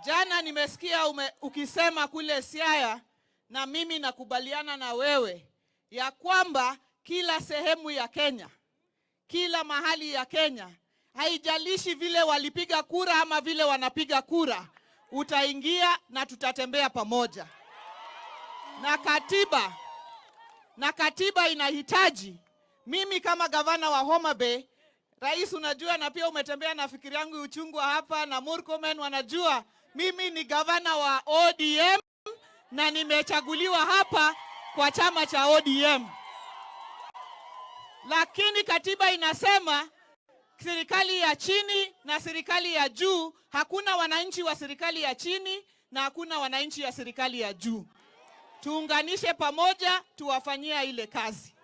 Jana nimesikia ukisema kule Siaya, na mimi nakubaliana na wewe ya kwamba kila sehemu ya Kenya, kila mahali ya Kenya, haijalishi vile walipiga kura ama vile wanapiga kura, utaingia na tutatembea pamoja. Na katiba inahitaji mimi kama gavana wa Homa Bay, Rais, unajua na pia umetembea na fikiri yangu Ichung'wah hapa na Murkomen wanajua mimi ni gavana wa ODM na nimechaguliwa hapa kwa chama cha ODM. Lakini katiba inasema serikali ya chini na serikali ya juu, hakuna wananchi wa serikali ya chini na hakuna wananchi ya serikali ya juu. Tuunganishe pamoja, tuwafanyia ile kazi.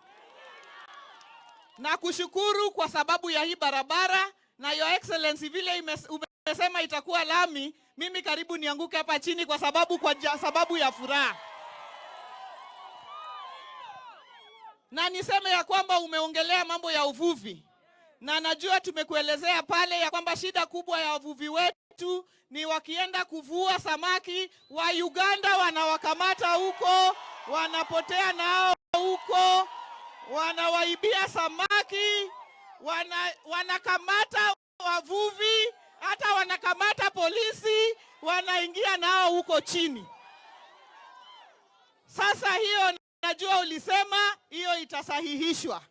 Na kushukuru kwa sababu ya hii barabara na, Your Excellency, vile umesema itakuwa lami, mimi karibu nianguke hapa chini kwa sababu ya furaha. Na niseme ya kwamba umeongelea mambo ya uvuvi, na najua tumekuelezea pale ya kwamba shida kubwa ya wavuvi wetu ni wakienda kuvua samaki wa Uganda wanawakamata huko, wanapotea nao huko, wanawaibia samaki, wanakamata wavuvi, hata wanakamata polisi, wanaingia nao huko chini. Sasa hiyo najua ulisema hiyo itasahihishwa.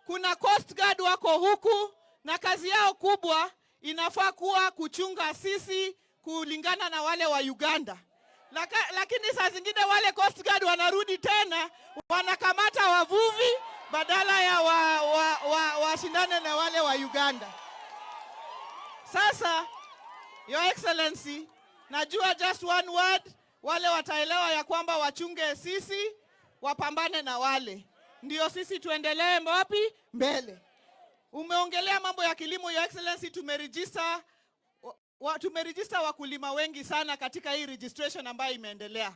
Kuna Coast Guard wako huku na kazi yao kubwa inafaa kuwa kuchunga sisi kulingana na wale wa Uganda. Lakini saa zingine wale Coast Guard wanarudi tena wanakamata wavuvi badala ya washindane na wale wa Uganda. Sasa, Your Excellency, najua just one word, wale wataelewa ya kwamba wachunge sisi, wapambane na wale, ndio sisi tuendelee wapi? Mbele. Umeongelea mambo ya kilimo, Your Excellency, tumeregister wakulima wengi sana katika hii registration ambayo imeendelea.